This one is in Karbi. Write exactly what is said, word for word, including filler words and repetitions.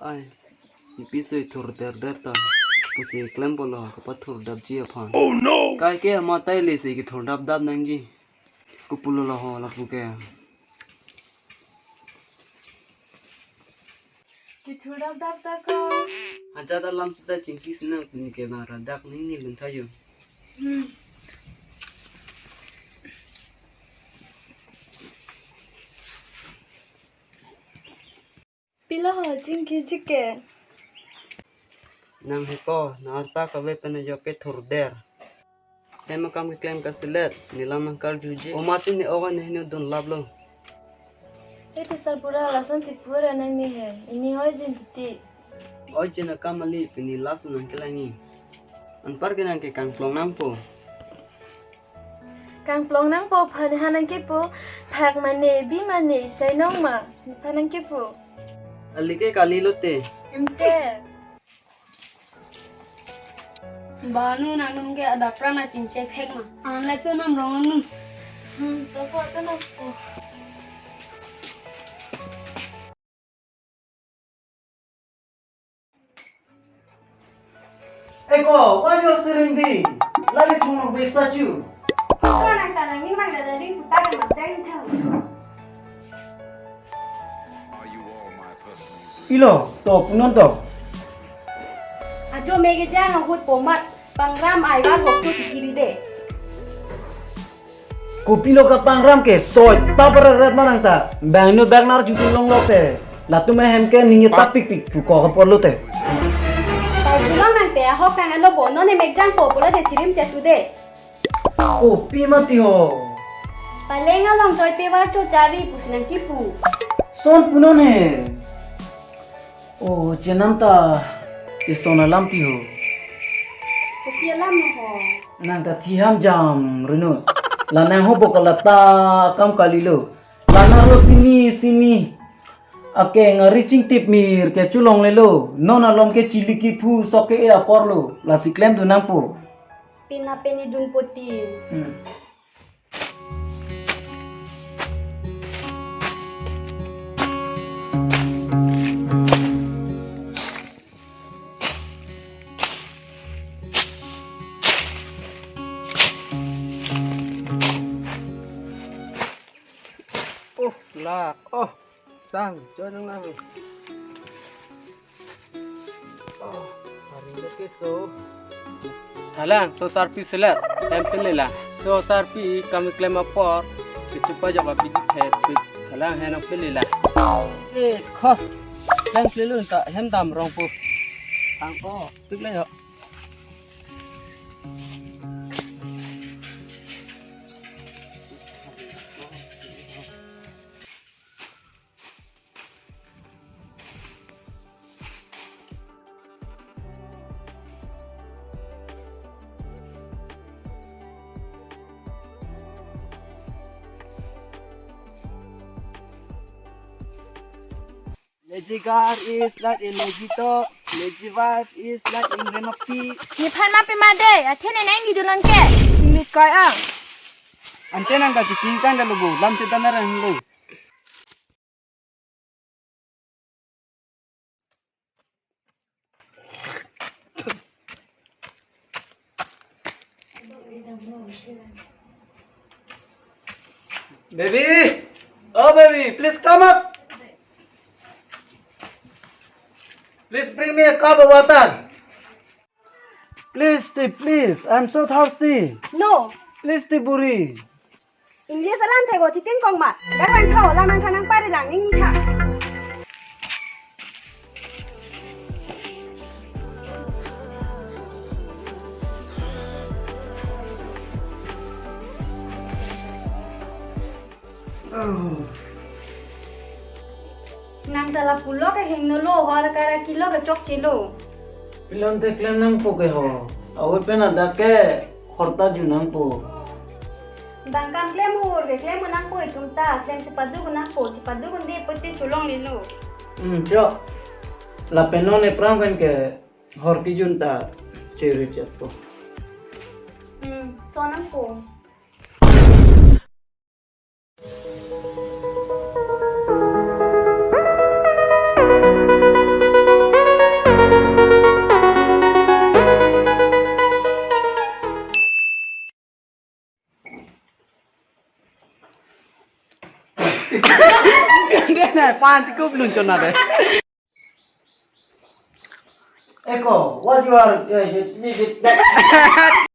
Ai, nipi soi thurder der ta. Pusi klem polo kapathurdapji aphan. Oh no! Kaike ama tai le si kethurdapdap nangji. Kopulo lo ho lapu ke. Kethurdapdap ta ko. Ajat alam seta chingki sinang pini ke bang radak ning ni lun thayo. Hmm. Pilo ho chingkiji ke? Nang hepo, nang arta kave pen ajok kethurder. Hem akam keklem kaselet, ne lam nangkarjuji. Omat ne oga ne heno dunlaplo. Ete sarbura lason si pura nang ne he, ini oi jin titi. Oi jin akam kali, pini lason nangkelangi. Anpar ke nang ke kangplong nangpo. Kangplong nangpo aphan ha nangkipu, phak mane, bi mane, chainong ma, nephan nangkipu. Alike kali lote. Emte. Banu nangnung ke adapra na chingchek hek ma. Anle pe nam rong nu. Hmm, to po to na po. Eko, why you are sitting there? Lagi thong nong bes pachu. Iko nang tanang ni mang dada ring putar nang teng thang. Ilo, to punon to. Ajo mege jang ahut pomat pangram aiwar hok tu tikiri de. Kopilo kapangram ke soi paparat manang ta. Bang nu bang nar jutu long lote. Latum ahem ke ningje tapik pik puko kaporlo te. Pajulong nang te ahok kang alo bono ne mekjang po pulo te chirim chatu de. Kopi mati ho. Paleng along joy pe war cho chari pusi nangkipu. Son punon he. Oh, chenam ta ison alam ti ho. Kopi alam ho. Nang ta thiham jam rino. La nang ho bokol ta kam kalilo. La nang lo sini sini. Ake ngari chingtip mir ke chulong lelo. Non alom ke chili kiphu sok ke e aporlo. Lasi klemdun nangpo. Pina pini dun poti. Hmm. Oh, la, oh. Sang, join nang lang. Oh, hari ini keso. Thalang, so sarpi selet, hem pele la. So sarpi kami klem apor, kechupa jok api di thepik. Thalang, hem pele la. Eh, khos. Hem pele lun ta, hem dam rong po. Ang ko, pik le yo. Lazy girl is like a lazy dog. Lazy wife is like a grandma pig. Nephan ma pe ma de, athe ne nang di dunon ke. Chingmit koi ang. Ante nang ka chiching kan da lubu, lam chetan na ran lu. Baby! Oh, baby, please come up. Please bring me a cup of water. Please, tea, please. I'm so thirsty. No. Please, tea, buri. English alam thek o, cheting kong ma. Dak vangtha, lam vangtha nang pari lang, ning tha. Nang ta la pulo ke hingno lo, hor kara kilo ke chokche lo. Pilon te klem nangpo ke ho. Awi pen adak ke horta ju nangpo. Bang kam klem hur ke klem nangpo itum ta, klem chepaduk nangpo, chepaduk un-e pute cholonglelo. Hmm, cho. Lapen non ephrang pen ke hor kejun ta cheri chatpo. Hmm, so nangpo. Dena pan cukup luncon ada. Eko, what you are, eh, eh, eh, eh,